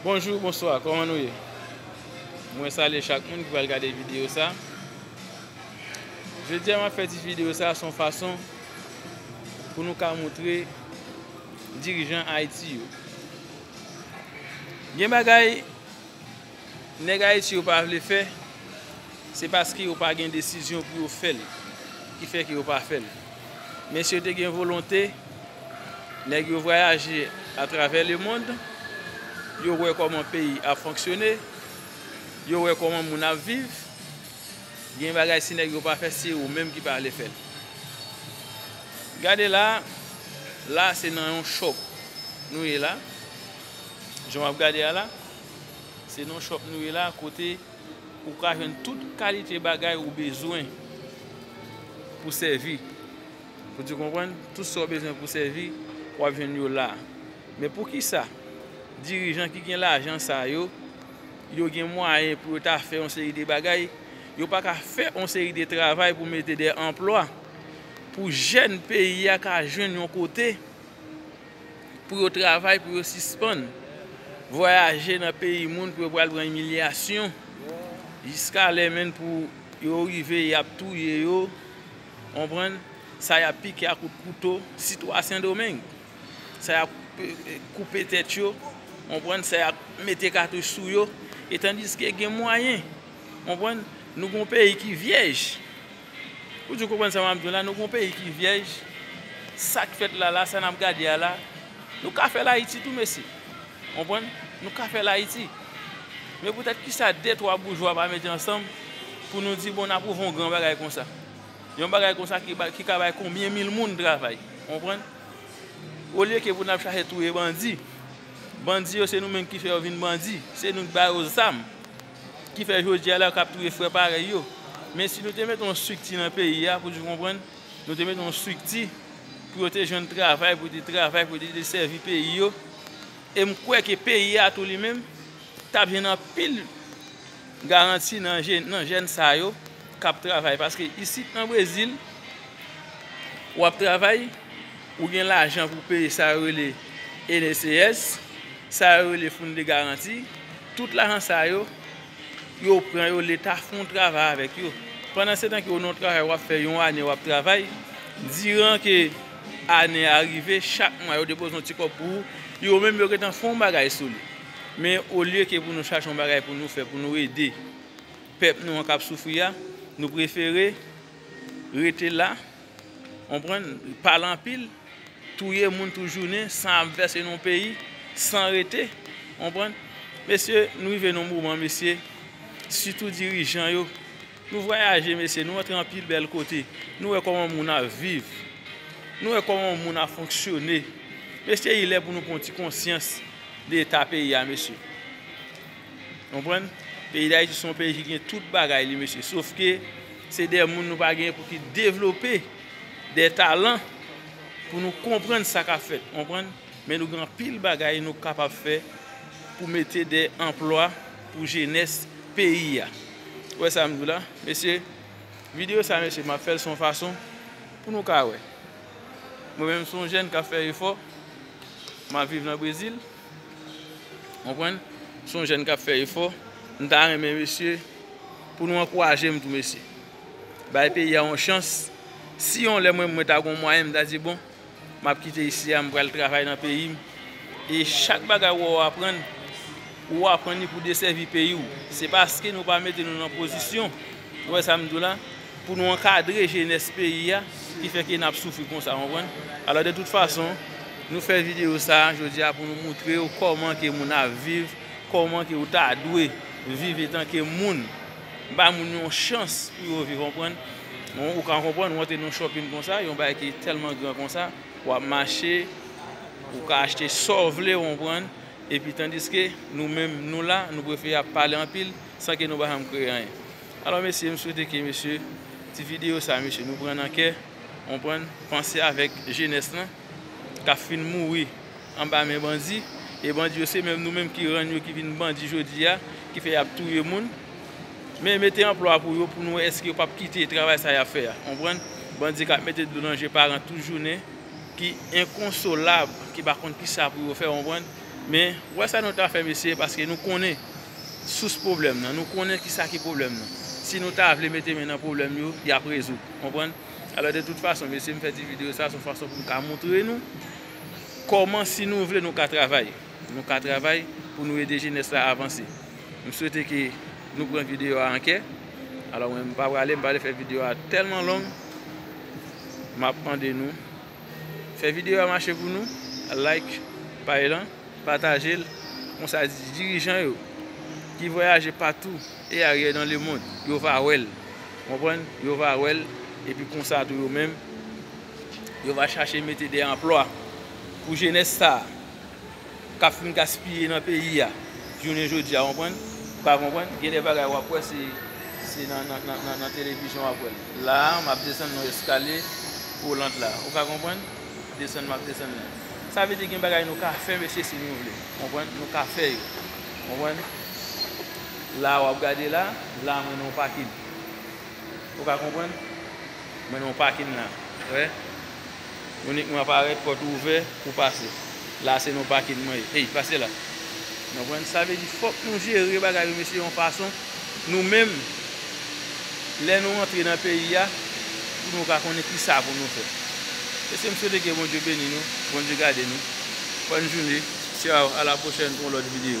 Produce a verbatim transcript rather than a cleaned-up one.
Bonjou, bonswa, kòman nou ye? Mwen salye chak moun ki pral gade videyo sa. Jodi a m ap fè ti videyo sa se yon fason pou nou ka moutre dirijan Ayiti yo. Gen bagay nèg Ayiti yo pa vle fè, se paske yo pa gen desizyon pou yo fè l, ki fè ke yo pa fè l. Men si yo te gen volonte, nèg yo vwayaje atravè lemonn, yo wè kòman peyi ap fonksyone, yo wè kòman moun ap viv. Gen bagay si nèg yo pa fè, se yo menm ki pa vle fè l. Gade la, la se nan yon shop nou ye la. Jan w ap gade a la, se nan yon shop nou ye la, kote ou ka jwenn tout kalite bagay ou bezwen pou sèvi. Pou di w konprann, tout sa w bezwen pou sèvi, w ap jwenn yo la. Men poukisa dirijan ki gen lajan sa yo, yo gen mwayen pou yo ta fè yon seri de bagay, yo pa ka fè yon seri de travay pou mete de anplwa, pou jèn peyi a ka jwenn yon kote pou yo travay, pou yo sispann vwayaje nan peyi moun, pou yo pral pran imilyasyon, jiska lè menm pou yo rive y ap touye yo, konprann, sa y ap pike a kout kouto, sitou a Sendomeng, sa y ap koupe, koupe tèt yo, konprann, sa y ap mete katouch sou yo, e tandiske gen mwayen, konprann, nou gon peyi ki vyèj. Ou di w konprann sa m ap di w la, nou gon peyi ki vyèj. Sa k fèt la la, sa n ap gade a la, nou ka fè l Ayiti tou, mesye. Konprann? Nou ka fè l Ayiti. Men poutèt kisa de twa boujwa pa mete ansanm pou nou di, bon, n ap ouvè yon gran bagay konsa? Yon bagay konsa ki ba, ki ka bay konbyen mil moun travay? Konprann? Olye ke pou n ap chache touye bandi, bandi yo se nou menm ki fè yo vin bandi, se nou k ba yo zam, ki fè jodi a la yo k ap touye frè parèy yo. Men si nou te mete yon estrikti nan peyi a, pou di w konprann, nou te mete yon estrikti pou yo te jwenn travay, pou yo te travay, pou yo te desèvi peyi yo. E m kwè ke peyi a tou li menm t ap jwenn anpil garanti nan je-, nan jèn sa yo k ap travay. Paske isit nan Brezil, w ap travay, ou gen lajan pou peye sa yo rele N S C S, sa yo rele fonds de garanti, tout lajan sa yo, yo pran yo, Leta fè yon travay avèk yo. Pandansetan ke ou nan yon travay w ap fè yon ane w ap travay, diran ke ane a rive, chak mwa yo depoze yon ti kòb pou ou, yo menm yo gentan fè yon bagay sou li. Men olye ke pou nou chache yon bagay pou nou fè, pou nou ede pèp nou an k ap soufri a, nou prefere rete la, konprann, pale anpil, touye moun tout jounen, san ap vèse nan peyi, san rete, konprann. Mesye, nou rive nan yon moman, mesye, sitou dirijan yo, nou vwayaje, mesye, nou antre anpil bèl kote, nou wè kòman moun ap viv, nou wè kòman moun ap fonksyone. Mesye, li lè pou nou pran yon ti konsyans de eta peyi a, mesye. Konprann? Peyi Dayiti se yon peyi ki gen tout bagay li, mesye. Sof ke se de moun nou pa gen pou ki devlope de talan pou nou konprann sa k ap fèt. Konprann? Men nou gen anpil bagay nou kapab fè pou mete de anplwa pou jenès peyi a. Ou wè sa m di w la? Mesye, videyo sa, mesye, m ap fè l se yon fason pou nou ka wè. Mwen menm, se yon jèn k ap fè efò. M ap viv nan Brezil. Konprann? Se yon jèn k ap fè efò. M ta renmen, mesye, pou nou ankouraje m tou, mesye. Bay peyi a yon chans. Si yon lè mwen, mwen ta gon mwayen, m ta di, bon, m ap kite isi a, m pral travay nan peyi m. E chak bagay ou wè w aprann, ou aprann li pou desèvi peyi w. Se paske nou pa mete nou nan pozisyon, ou wè sa m di w la, pou nou ankadre jenès peyi a, ki fè ke n ap soufri konsa, konprann? Alò, de tout fason, nou fè videyo sa a jodi a pou nou moutre w kòman ke moun ap viv, kòman ke ou ta dwe viv etanke moun. Ba moun yon chans pou yo viv, konprann? Bon, ou ka konprann, ou antre nan yon shopping konsa, yon bagay ki tèlman gran konsa, w ap mache, ou ka achte sa w vle, ou konprann? Epi tandiske nou menm, nou la, nou prefere ap pale anpil san ke nou pa janm kreye anyen. Alò, mesye, m swete ke, mesye, ti videyo sa, mesye, nou pran nan kè, konprann, panse avèk jenès lan k ap fin mouri anba men bandi, e bandi yo se menm nou menm ki rann yo ki vin bandi jodi a, ki fè y ap touye moun. Men mete anplwa pou yo, pou nou wè èske yo p ap kite travay sa y ap fè a, konprann? Bandi k ap mete dlo nan je paran tout jounen, ki enkonsolab, ki pa konn kisa pou yo fè, konprann? Men, w wè sa nou ta fè, mesye, paske nou konnen sous pwoblèm nan, nou konnen kisa ki pwoblèm nan. Si nou ta vle mete men nan pwoblèm yo, y ap rezoud, konprann? Alò, de tout fason, mesye, m fè ti videyo sa, se yon fason pou m ka montre nou kòman, si nou vle, nou ka travay. Nou ka travay pou nou ede jenès la avanse. M swete ke nou pran videyo a an kè. Alò, mwen, m pa prale, m pa vle fè videyo a tèlman long. M ap mande nou, fè videyo a mache pou nou, like paj lan, pataje l, konsa dirijan yo ki vwayaje patou e ayè nan lemonn, yo va wè l. Konprann? Yo va wè l, epi konsa tou yo menm, yo va chache mete de anplwa pou jenès sa a k ap fin gaspiye nan peyi a, jounen jodi a, konprann? Ou ka konprann? Gen de bagay w ap wè, se, se nan, nan, nan, nan, nan televizyon w ap wè l. La a, m ap desann yon eskalye wolant la. Ou ka konprann? Desann, m ap desann la. Sa vle di gen bagay nou ka fè, mesye, si nou vle. Konprann? Nou ka fè yo. Konprann? La a w ap gade la, la a mwen nan yon pakin. Ou ka konprann? Mwen nan yon pakin la. Wè? Ou nik mwen aparèt, pòt ouvè pou pase. La se nan yon pakin mwen ye. Ey, pase la. Nou konprann? Sa vle di fòk nou jere bagay yo, mesye, yon fason nou menm, lè nou rantre nan peyi a, pou nou ka konnen kisa pou nou fè. Mesye, m swete ke Bondye beni nou, Bondye gade nou. Bòn jounen. Tchaw, a la pwochèn pou yon lòt videyo.